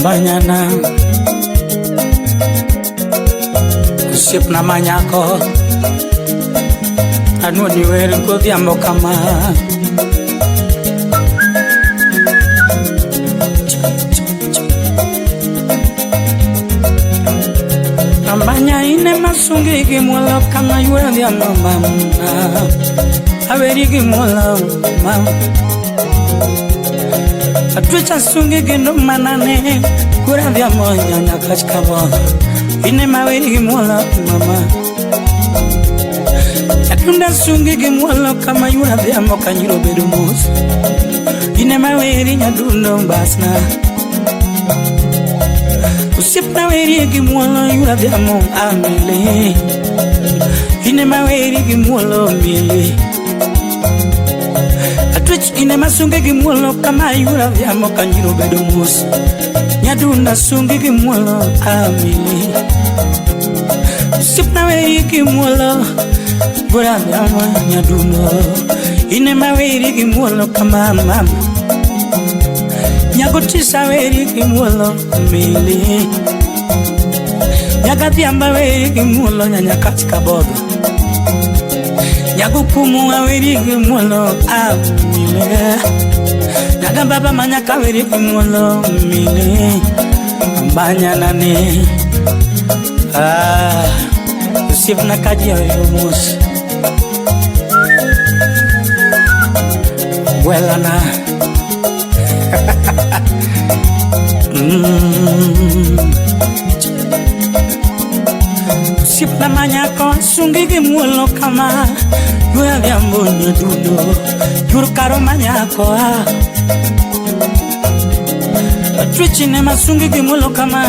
Mbanyana osiepna manyako anuoni wer godhiambo kama. Ambanya ine masungi gi muolo kama yuor odhiambo mama, aweri gi muolo mama. Atwecha sungi kendo manane kura odhiambo nyanya kach kabodho ine maweri gi muolo mama. Atunda sungi gi muolo kama yuor odhiambo kanyiro bedo mos ine maweri nyadundo mbasna. Osiepna weri gi muolo yuor odhiambo amili ine maweri gi muolo mili. Atwech ine masungi gi muolo kama yuor odhiambo kanyiro bedo mos nyadunda sungi gi muolo amili. Osiepna weri gi muolo yuor odhiambo nyadundo ine maweri gi muolo kama mama. Nyagotisa weri gi muolo mili nyagadhiamba weri gi muolo nyanyakach kabodho nyagukumu weri gi muolo amile nyagababa manyaka weri gi muolo mili ambanyanane. Ah, osiepna kaji oyo mos gwelana. Osiepna manyako sungi gi muolo kama yuor odhiambo nyadundo yuor karo manyako. Atwechine masungi gi muolo kama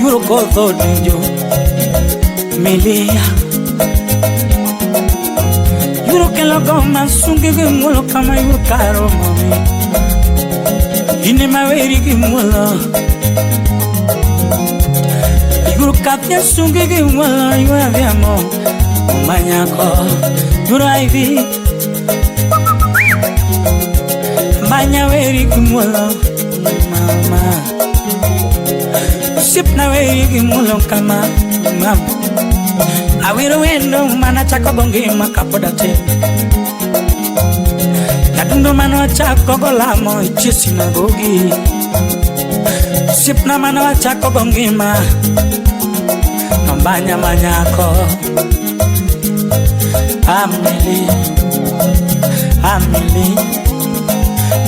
yuor kodho donjo milia yuor kelo goma sungi gi muolo kama yuor karo mami ine maweri gi muolo yuor kathia sungi gi muolo yuor odhiambo manyako yuor aivi manya weri gi muolo mama. Osiepna weri gi muolo kama mama awero wendo mana chako go ngima kapod atin. Nyadundo mane wachako go lamo e tie sinagogi osiepna mane wachako go ngima ambanya manyako amili amili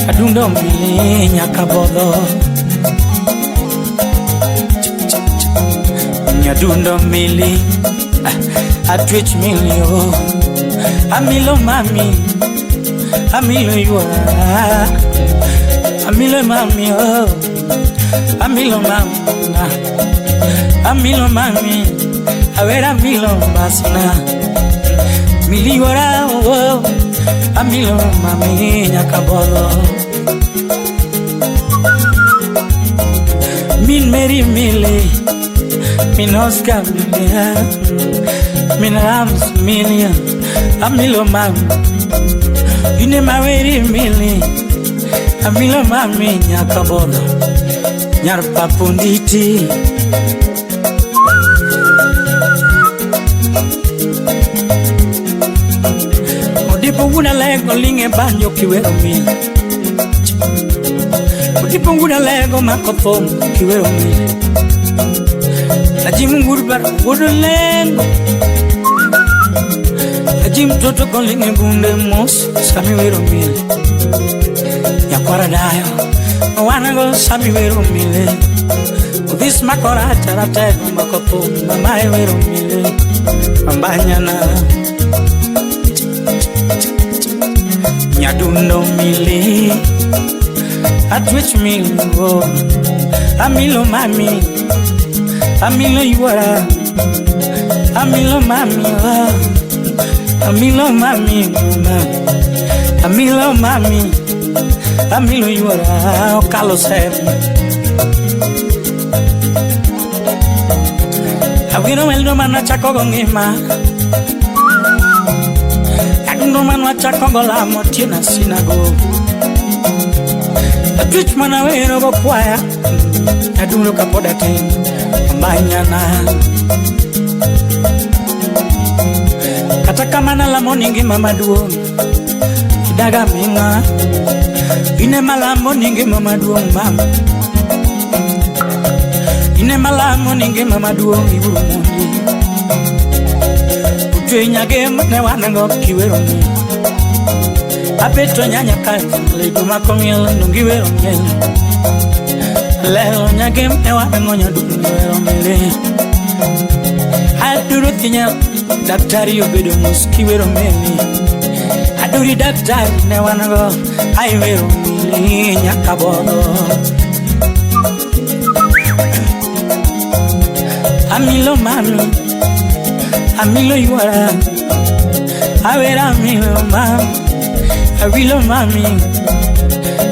adundo mili nyakabodho nyadundo mili atwech mili o amilo mami amilo yuora amilo mami o amilo mama amilo mami awera amilo basna mili yuora o amilo mami nyakabodho min meri mili min Oscar mili min Rams mili amilo mami ine maweri mili amilo mami nyakabodho nyar papunditi. Odipo wuna lego linge banjo kiwero mili odipo wuna lego mako thum kiwero mili ajimu ngurbar wudu lengo aji mtoto kolinge bunde mos sami wero mili nyakwara dayo wanago sami wero mili odhis makora charatego mako thum mamae wero mili ambanyana nyadundo mili atwech mili o amilo mami amilo yuora amilo mami o amilo mami mama amilo mami amilo yuora okalo sem awiro wendo mana chako go ngima adundo mana chako go lamo tie na sinagogi atwech mana wero go kwaya Adundo kapod atin ambanyana. Kata kamano alamo ni ngima maduong' idaga ming'a. Ine malamo ni ngima maduong' mama. Ine malamo ni ngima maduong' iwuro mondi. Utwe nyage ne wanango kiwero mi. Abeto nyanya kacha lego makomiel nungiwero miel. Lelo nyage ne wanango nyadundo wero mele. Aduro tinya daktari obedo mos kiwero meli. Aduri daktari ne wanango aiwero mili nyakabogo. Amilo mami, amilo yuara, awera amilo mami, awilo mami,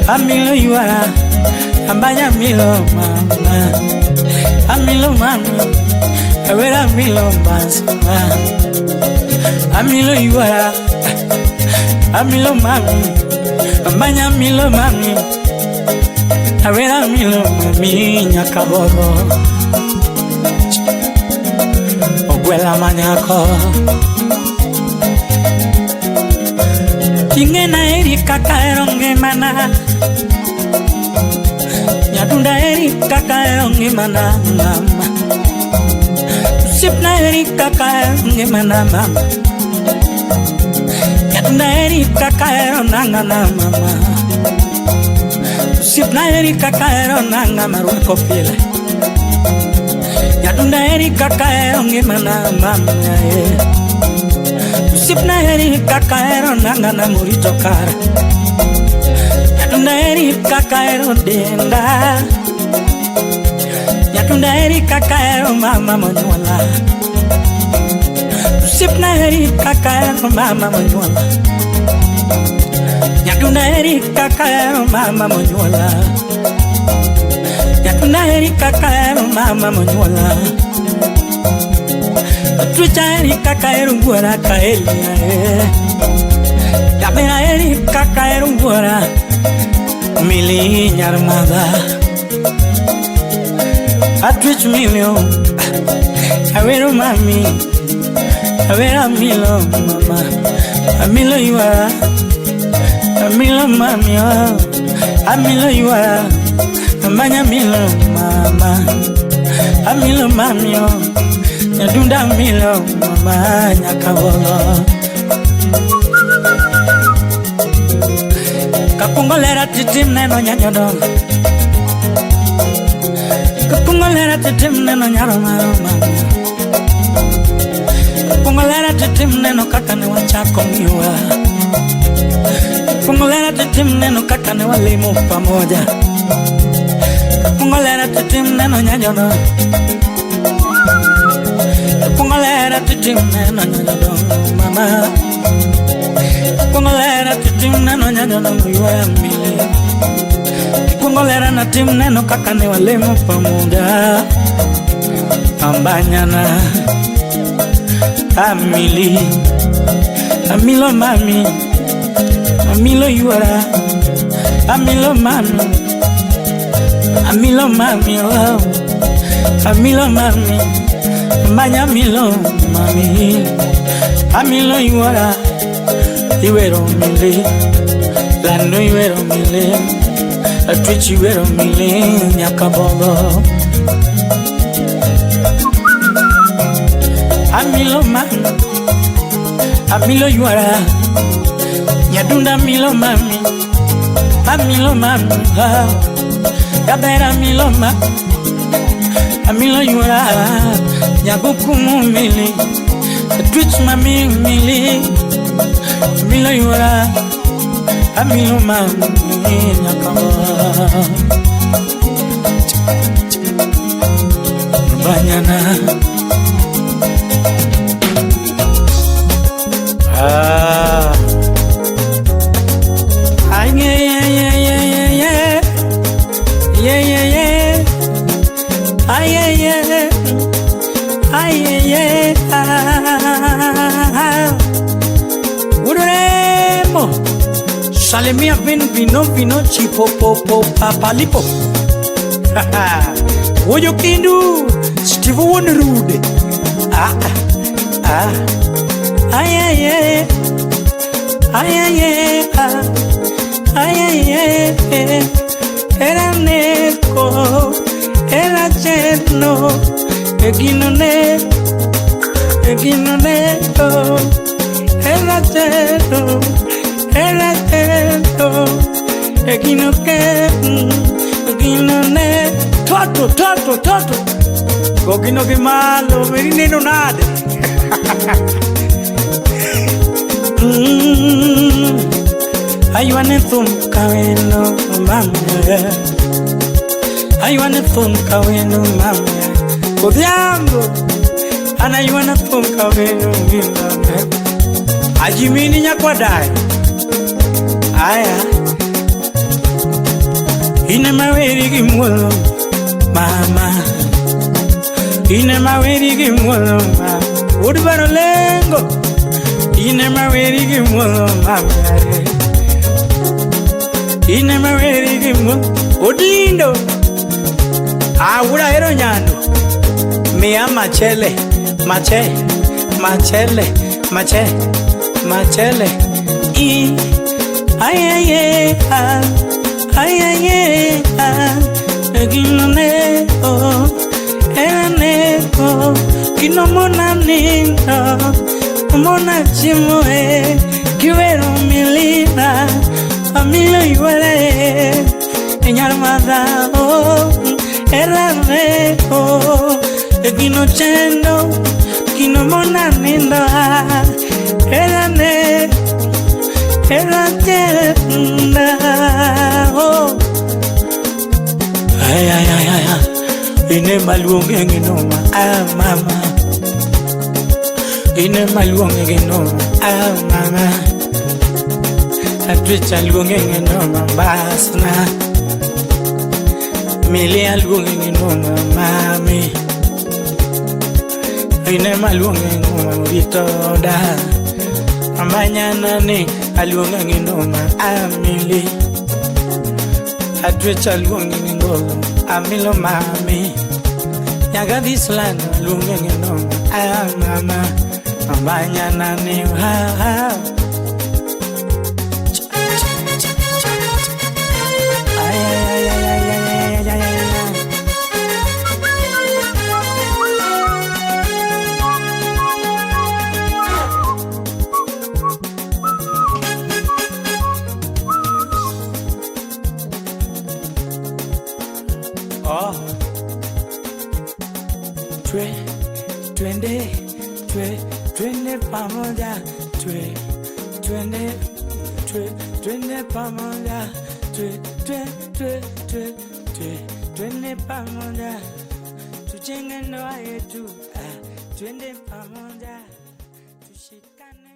amilo yuara, ambanya amilo mama, amilo mami, awera amilo masma, amilo yuara, amilo mami, ambanya amilo mami, awera amilo mami nyakabogo. Ogwela manyako ing'ena eri kaka ero ngimana. Nyadunda eri kaka ero ngimana mama. Osiepna eri kaka ero ngimana mama. Nyadunda eri kaka ero nangana mama. Osiepna eri kaka ero nanga marwako pile. Nyadunda eri kaka ero ngimana mama. Osiepna eri kaka ero nangana morito kara. Nyadunda eri kaka ero denda. Nyadunda eri kaka ero mama monyuola. Osiepna eri kaka ero mama monyuola. Nyadunda eri kaka ero mama monyuola. Nyadunda eri kaka ero mama monyuola. Tucha eri kaka ero wuora ka Elia. Yabera eri kaka ero wuora mili nyar madha. Atwich milio awero mami, awera milo mama, amilo yuara, amilo mami, amilo yuara, amanya milo mama, amilo mami, nyadunda milo mama nyakabolo. Kapungolera titim neno nyanyodongo. Kapungolera titim neno nyaro maro mama. Kapungolera titim neno kaka ne wachako miwa. Kapungolera titim neno kaka ne walimo pamoja. Kapungolera titim neno nyanyodongo. Kapungolera titim neno nyanyodongo mama. Kapungolera titim neno nyanyodongo yuaya mili. Kapungolera na tim neno kaka ne walimo pamoja. Ambanyana amili, amilo mami, amilo yuara, amilo mami, amilo mami, oh, amilo mami, ambanya amilo mami, amilo yuara, iwero mili, lando iwero mili, atwichi iwero mili nyakabogo. Amilo mami, amilo yuara, nyadunda amilo mami, amilo mami, yabera amilo mami, amilo yuara, nyagukumu mili, twitch mami mili, amilo yuara, amilo mami nyakawa. Banyana. Ah. Ay, yeah, yeah, yeah, yeah, yeah. Yeah, yeah, yeah. Ay, yeah, yeah. Ay, yeah, yeah. Ah. Uremo. Salimia vin vino vino chipo po po papalipo. Wuoyo Kindu, Steve wuon Rude. Ah, ah, ay, ay, ay, ay, ay, ay, ah, ay, ay, ay, era neko, era cheno, egino ne, egino ne, oh, era cheno, era cheno, egino ke, egino ne, toto, toto, toto, gogino gi malo, meri neno nade. Aywane thum kaweno mama, aywane thum kaweno mama, Odhiambo, anaywana thum kaweno mama, Ajimini nyakwadai, aya, ine maweri gi muolo mama, ine maweri gi muolo mama, wuod Barolengo, ine maweri gi muolo mama. Ine maweri gi muolo Odindo, awura hero nyando, miya machele, mache, machele, mache, machele, i, ay ay ay, ah, ay ay ay, ah, gino ne oh, era ne oh, gino mona nindo, mona chiemo e, giwero milina. Amilo iguale, enyarmada oh, erame oh, gino chendo, gino mona nindo, erane, erachenda oh. Ay ay ay ay, ine maluonge nginoma, ah mama, ine maluonge nginoma, ah mama. Atwicha luonge nginoma basna, milia luonge nginoma mami, ine maluonge nginoma vitoda, amanyana ni aluonge nginoma amili, atwicha luonge nginoma amilo mami, nyaga dislan luonge nginoma ah mama, amanyana ni ha ha. Oh, twe, twende, twe, twende pamoja, twe, twende, twe, twende pamoja, twe, twe, twe, twe, twe, twende pamoja, tujenge ndoa yetu, ah, twende pamoja, tushikane.